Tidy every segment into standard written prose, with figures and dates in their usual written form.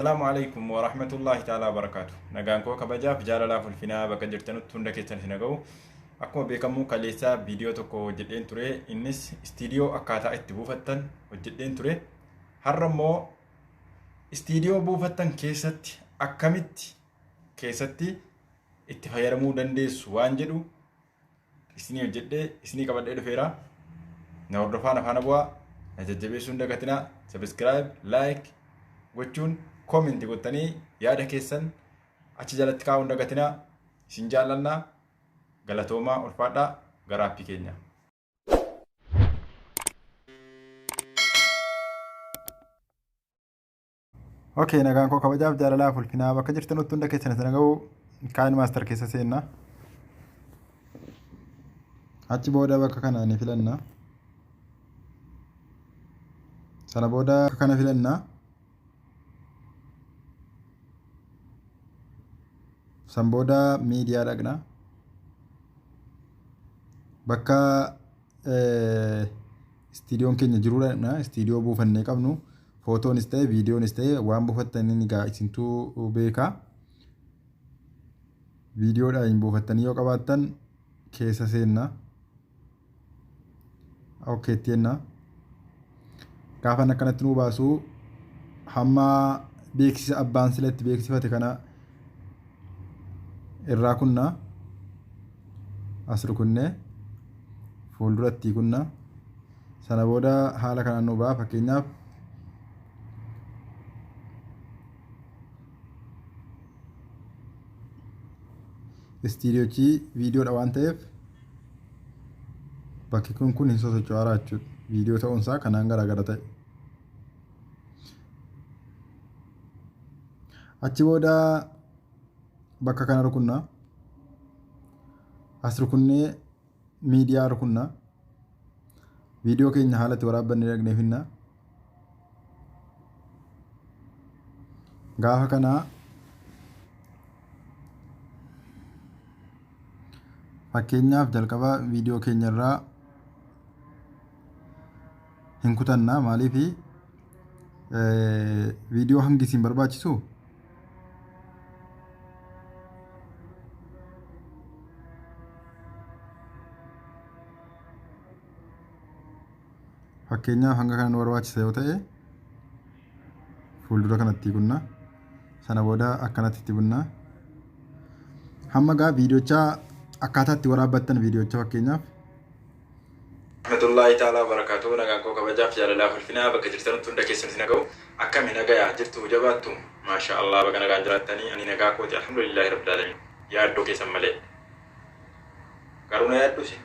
Assalaamu Aleykum Warahmatullaahi Ta'aalaa Wabarakaatuh. Nagaan koo kabajaaf jaalalaaf ulfinaa bakka jirtanutti hunda keessan isin haa ga'u. Akkuma beekamu kaleessa viidiyoo tokko hojjedheen ture. Innis istiidiyoo akkaataa itti buufattan hojjedheen ture. Har'a immoo istiidiyoo buufattan keessatti akkamitti keessatti itti fayyadamuu dandeessu waan jedhu isinii hojjedhee isinii qabadhee dhufeera. Na hordofaa na faana bu'aa. Na jajjabeessuu hin dagatinaa. Subscribe, like gochuun comment gottanii yaada keessan achi jalatti kaa'uu hin dagatinaa. Isin jaallannaa. Galatoomaa ulfaadhaa gara appii keenyaa. Okay, nagaan koo kabajaaf jaalalaaf ulfinaa bakka jirtanutti hunda keessan isin dhaga'u kaan maaster keessa seenna. Achi booda bakka kana ni filanna. Sana booda bakka kana filanna. San booda miidiyaa dhaqna. Bakka istiidiyoon keenya jiru dhaqna. Istiidiyoo buufannee qabnu. Footoonis ta'e viidiyoonis ta'e waan buufattaniin egaa isintu beeka. Viidiyoodhaan buufattanii yoo qabaattan keessa seenna. Okay itti jenna. Gaafa inni akkanatti nuu baasu hamma beeksisa abbaan sila itti beeksifate kana irraa kunna. As rukunnee fuulduratti kunna. Sana booda haala kanaan nu ba'a fakkeenyaaf istiidiyochi viidiyoodha waan ta'eef bakki kun kun hin sosocho'aa jechuudha. Viidiyoo ta'uunsaa kanaan garaagara ta'e. Achi booda bakka kana rukunna. As rukunnee miidiyaa rukunna. Viidiyoo keenya haala itti waraabbanne dhaqnee finna. Gaafa kana fakkeenyaaf jalqaba viidiyoo keenya irraa hin kutanna maaliif viidiyoo hangi isin barbaachisu Fakkeenyaaf hanga kana nu barbaachisa yoo ta'e fuuldura kanatti kunna sana booda akkanatti itti bunna. Hamma gaa viidiyochaa akkaataa itti waraabbattan viidiyocha fakkeenyaaf. Rahmatullahi ta'ala wabarakatuh nagaan koo kabajaaf jaalalaaf ulfinaa bakka jirtanutti hunda keessan isin haga'u akkami nagaya jirtu jabaattu maasha Allah baga nagaan jiraattanii ani nagaa kooti alhamdulillahi rabbil alamin yaaddoo keessan malee garuu na yaaddusi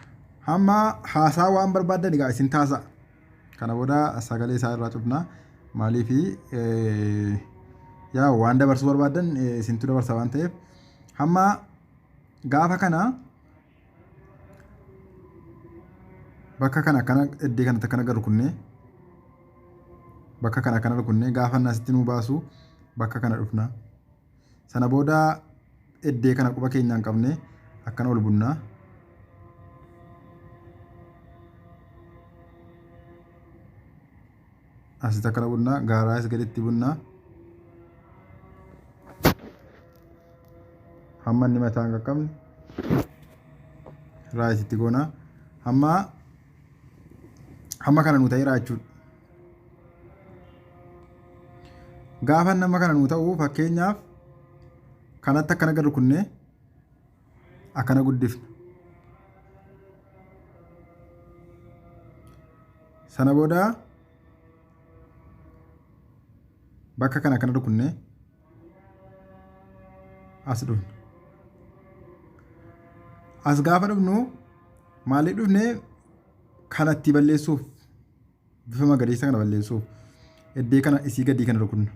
Hamma haasaa waan barbaaddan egaa isin taasa. Kana booda sagalee isaa irraa cufna. Maaliif yaa waan dabarsuu barbaaddan isintu dabarsa waan ta'eef. Hamma gaafa kana bakka kana akkana iddee kanatti akkana gad rukunnee bakka kana akkana rukunnee gaafa inni asitti nuu baasu bakka kana dhufna. Sana booda eddee kana quba keenyaan qabnee akkana ol bunna. Asitti akkana bunna gaaraas gaditti bunna. Hamma inni mataa hin qaqqabne raayisitti goona. Hamma hamma kana nu ta'eera jechuudha. Gaafa nama kana nuu ta'u fakkeenyaaf kanatti akkana gad rukunnee akkana guddifna. Sana booda bakka kana akkana rukunnee as dhufna. As gaafa dhufnu maaliif dhufne kanatti balleessuuf bifa magariisa kana balleessuuf eddee kana isii gadii kana rukunna.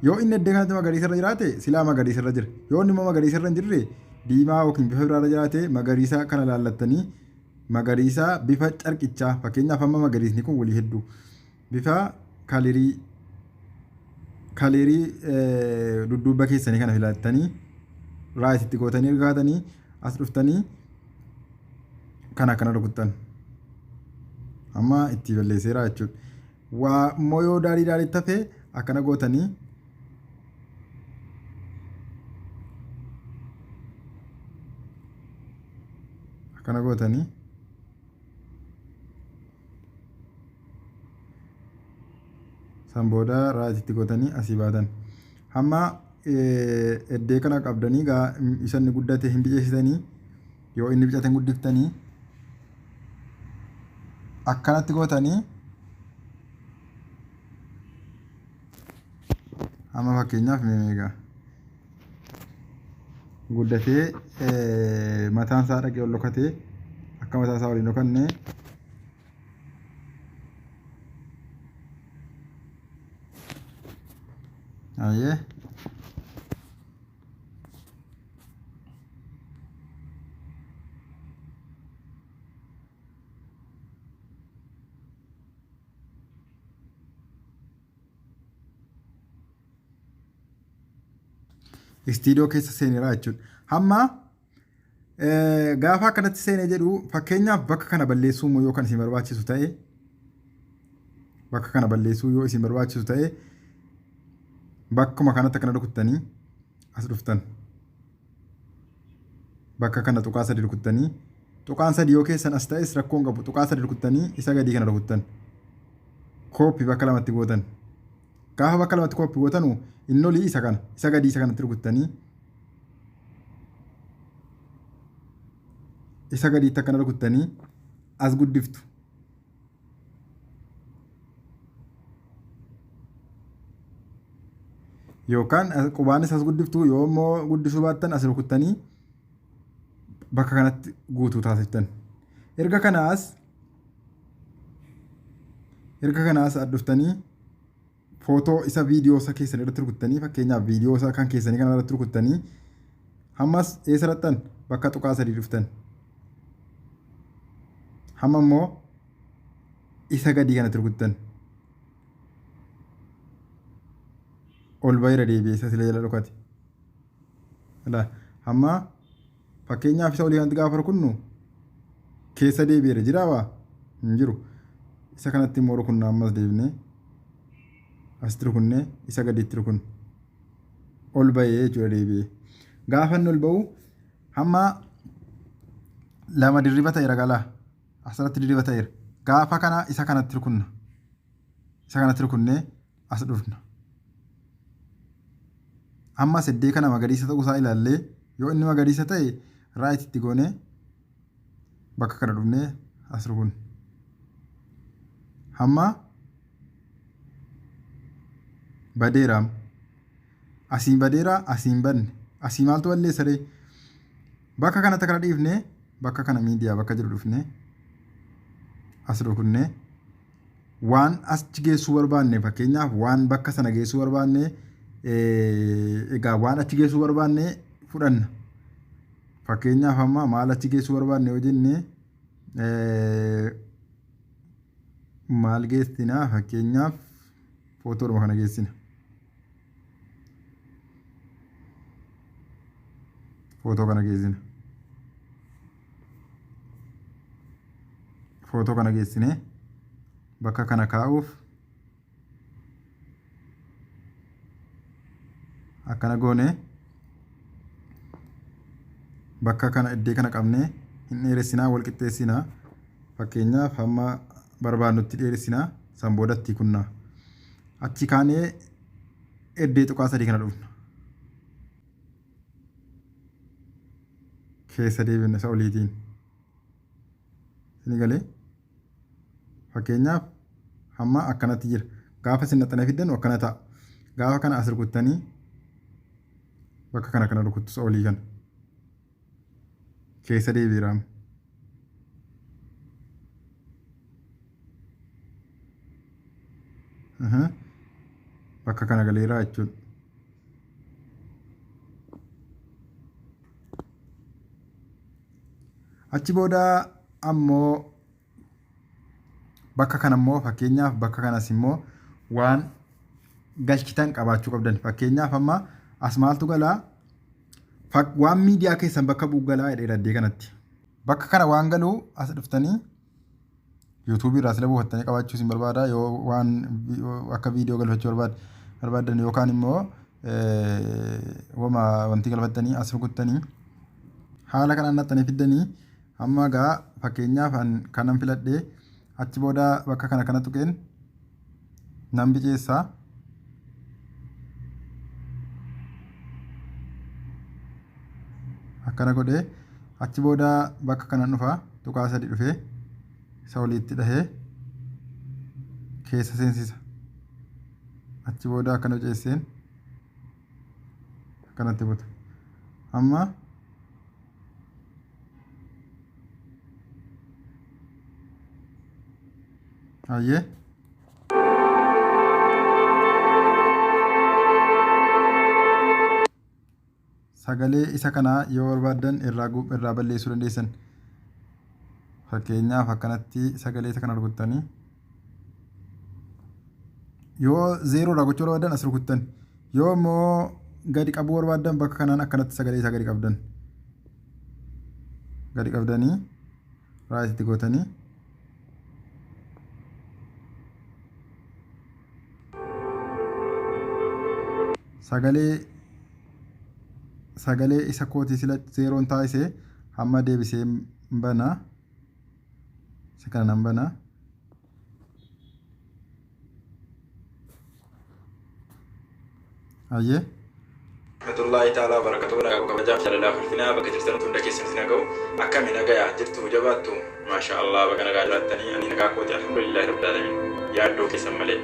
Yoo inni eddee kanatti magariisa irra jiraate silaa magariisa irra jira. Yoo inni immoo magariisa irra hin jirre diimaa yookiin bifa biraa irra jiraate magariisa kana laallattanii magariisa bifa carqichaa fakkeenyaaf amma magariisni kun walii hedduu bifa kalirii kalirii dudduuba keessanii kana filattanii raayisitti gootanii ergaatanii as dhuftanii kan akkana rukuttan. Amma itti balleesseera jechuudha. Waa immoo yoo daarii daariitti hafe akkana gootanii Akkana gootanii san booda right itti gootanii asii baatan. Hamma eddee kana qabdanii gaa isa inni guddate hin biceessitanii, yoo inni bicate hin guddiftanii, akkanatti gootanii. Amma fakkeenyaaf meeqa guddatee mataan isaa dhaqee ol dhokatee, akka mataa isaa waliin dhokanne ayyee. Istiidiyoo keessa seeneera jechuudha. Hamma gaafa akkanatti seenee jedhu, fakkeenyaaf bakka kana balleessuu immoo yoo kan isin barbaachisu ta'e, bakka kana balleessuu yoo isin barbaachisu ta'e, bakkuma kanatti akkana rukuttanii as dhuftan. Bakka kana tuqaa sadi rukuttanii, tuqaan sadi yoo keessan as ta'es rakkoon qabu, tuqaa sadi rukuttanii isa gadii kana rukuttan. Copy bakka lamatti gootan. Gaafa bakka lamatti copy gootanu, inni olii isa kana, isa gadii isa kanatti rukuttanii, isa gadiitti akkana rukuttanii as guddiftu. Yookaan qubaanis as guddiftu, yoo immoo guddisuu baattan as rukuttanii bakka kanatti guutuu taasiftan. Erga kanaas as dhuftanii footoo isa viidiyoo isa keessan irratti rukuttanii, fakkeenyaaf viidiyoo isa kan keessanii kana irratti rukuttanii, hammas eessa dhaqxan? Bakka tuqaa sadii dhuftan. Hamma immoo isa gadii kanatti rukuttan. Ol baheera deebi'ee isa sila jala dhokate. Hamma fakkeenyaaf isa olii kanatti gaafa rukunnu keessa deebi'eera jiraa waa hin jiru. Isa kanatti immoo rukunna, ammas deebinee asitti rukunnee isa gadiitti rukunna. Ol bahee jechuudha deebi'ee. Gaafa inni ol bahu hamma lama dirriba ta'eera galaa. Asirratti dirriba ta'eera. Gaafa kana isa kanatti rukunna. Isa kanatti rukunnee as dhufna. Ammas iddee kana magariisa ta'uu isaa ilaallee, yoo inni magariisa ta'e right itti goonee bakka kana dhufnee as rukunna. Hamma badeeraam. Asiin badeera, asiin badne. Asii maaltu balleessa ree? Bakka kanatti kana dhiifnee bakka kana miidiyaa bakka jiru dhufnee as rukunnee waan achi geessuu barbaanne, fakkeenyaaf waan bakka sana geessuu barbaanne, egaa waan achi geessuu barbaanne fudhanna. Fakkeenyaaf amma maal achi geessuu barbaanne yoo jenne, maal geessinaa? Fakkeenyaaf footoodhuma kana geessina. Footoo kana geessina. Footoo kana geessinee bakka kana kaa'uuf akkana goone, bakka kana iddee kana qabnee hin dheeressinaa, wal qixxeessinaa. Fakkeenyaaf hamma barbaadnutti dheeressinaa, san boodatti kunnaa. Achi kaanee iddee tuqaa sadii kana dhufna. Keessa deebina isa oliitiin. Isin galee, fakkeenyaaf hamma akkanatti jira. Gaafa isin naxxanee fiddan akkana ta'a. Gaafa kana as rukuttanii bakka kana kana rukuttu, isa olii kana. Keessa deebiira. Bakka kana galeeraa jechuudha. Achi booda ammoo bakka kana immoo, fakkeenyaaf bakka kanas immoo waan galchitan qabaachuu qabdan. Fakkeenyaaf amma as maaltu galaa? Waan miidiyaa keessan bakka bu'u galaa jedheera iddee kanatti. Bakka kana waan galuu as dhuftanii yuutuubii irraa sila buufattanii qabaachuu isin barbaada, yoo waan akka viidiyoo galfachuu barbaaddan yookaan immoo wama wanti galfattanii as rukuttanii haala kanaan naxxanii fiddanii. Amma egaa fakkeenyaaf an kanan filadhee achi booda bakka kana kana tuqeen nan biceessaa. Akkana godhee achi booda bakka kanan dhufa tuqaa sadi dhufee isa oliitti dhahee keessa seensisa. Achi booda akkana biceesseen akkanatti buta. Amma hayyee. Sagalee isa kanaa yoo barbaaddan irraa irraa balleessuu dandeessan. Fakkeenyaaf akkanatti sagalee isa kana rukuttanii yoo zeeroo irraa gochuu barbaaddan as rukuttan. Yoo immoo gadi qabuu barbaaddan bakka kanaan akkanatti sagalee isaa gadi qabdan. Gadi qabdanii right itti gootanii sagalee sagalee isa kootii sila zeeroon taasise hamma deebisee bana. Isa kana nan bana. Hayyee. Rahmatullahi ta'ala barakatuhu nagaa koo kabajaaf jaalalaaf ulfinaa bakka jirtanutti hunda keessan isin haa ga'u akkami nagaya jirtu jabaattu maasha Allah baga nagaa jiraattanii ani nagaa kooti alhamdulillahi rabbil alamin yaaddoo keessan malee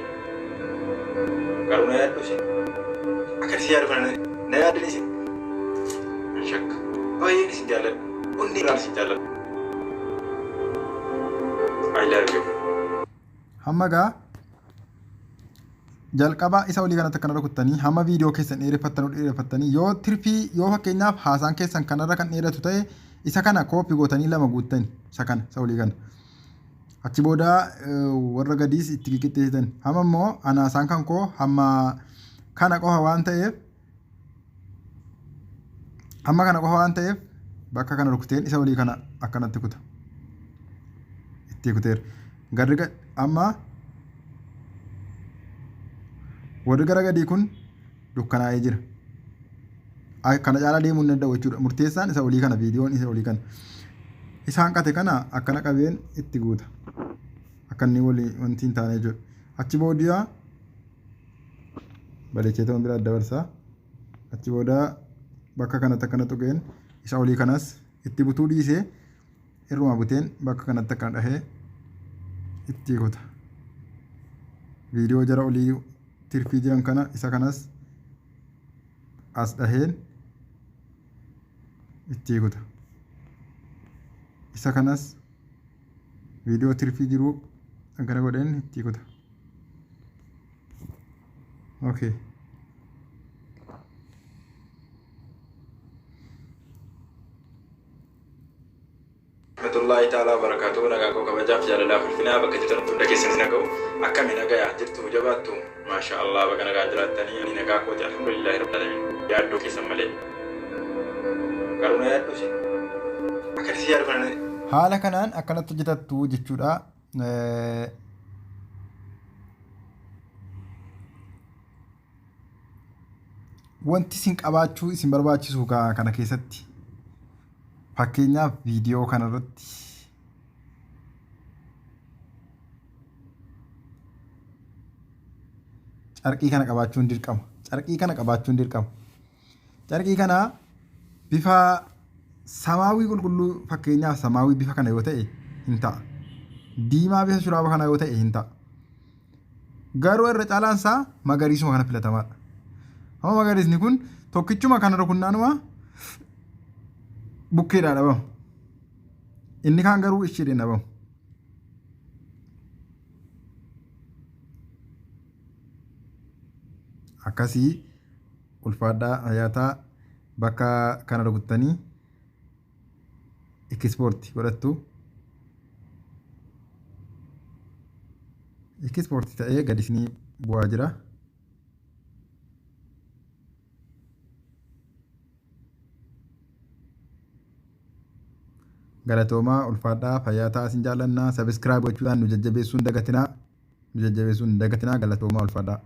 garuu na yaaddu isin akka isin yaadu kana na yaaddan isin nan shakka baay'een isin jaalladha onnee irraan isin jaalladha I love you. Hamma gaa jalqaba isa olii kanatti akkana rukuttanii hamma viidiyoo keessan dheereffattanuu dheereffattanii yoo tirfii yoo fakkeenyaaf haasaan keessan kanarra kan dheeratu ta'e isa kana kooppi gootanii lama guuttani isa kana isa olii kana. Achi booda warra gadiis itti qiqqixxeessitan. Hamma immoo ana haasaan kan koo hamma kana qofa waan ta'eef hamma kana qofa waan ta'eef bakka kana rukuteen isa olii kana akkanatti kuta. Itti kuteera. Garri amma warri gara gadii kun dukkanaa'ee jira. Kana caalaa deemuu hin danda'u jechuudha. Murteessaan isa olii kana viidiyoon isa olii kana. Isa hanqate kana akkana qabeen itti guuta. Akka inni walii wanti hin taane jechuudha. Achi booda bareechee ta'uun bira dabarsaa. Achi booda bakka kanatti akkana tuqeen isa olii kanas itti butuu dhiisee irruma buteen bakka kanatti akkana dhahee itti kuta. Viidiyoo jara olii tirfii jiran kana isa kanas as dhaheen itti kuta. Isa kanas viidiyoo tirfii jiru akkana godheen itti kuta. Okay. Rahmatullahi ta'ala barakatuhu nagaa koo kabajaaf jaalalaaf ulfinaa bakka jirtanutti hunda keessan isin haa ga'u akkami nagaya jirtu jabaattu maasha Allah baga nagaa jiraattanii ani nagaa kooti alhamdulillahi rabbil alamin yaaddoo keessan malee garuu na yaaddu isin akka isin yaadu kana Haala kanaan akkanatti hojjetattu jechuudha. Wanti isin qabaachuu isin barbaachisu kana keessatti fakkeenyaaf viidiyoo kanarratti carqii kana qabaachuun dirqama. Carqii kana qabaachuun dirqama. Carqii kana bifa samaawii qulqulluu fakkeenyaaf samaawii bifa kana yoo ta'e hin ta'a. Diimaa bifa shuraaba kana yoo ta'e hin ta'a. Garuu irra caalaan isaa magariisuma kana filatamaadha. Amma magariisni kun tokkichuma kana rukunnaanuma bukkeedhaa dhabama. Inni kaan garuu isheedhaan dhabamu. Akkasii ulfaadhaa hayaataa bakka kana rukuttanii ekispoortii godhattu. Ekispoortii ta'ee gadi isinii bu'aa jira. Galatoomaa ulfaadhaa fayyaa ta'aa isin jaallannaa sabiskiraayib gochuudhaan nu jajjabeessuu hin dagatinaa nu jajjabeessuu hin dagatinaa galatoomaa ulfaadhaa.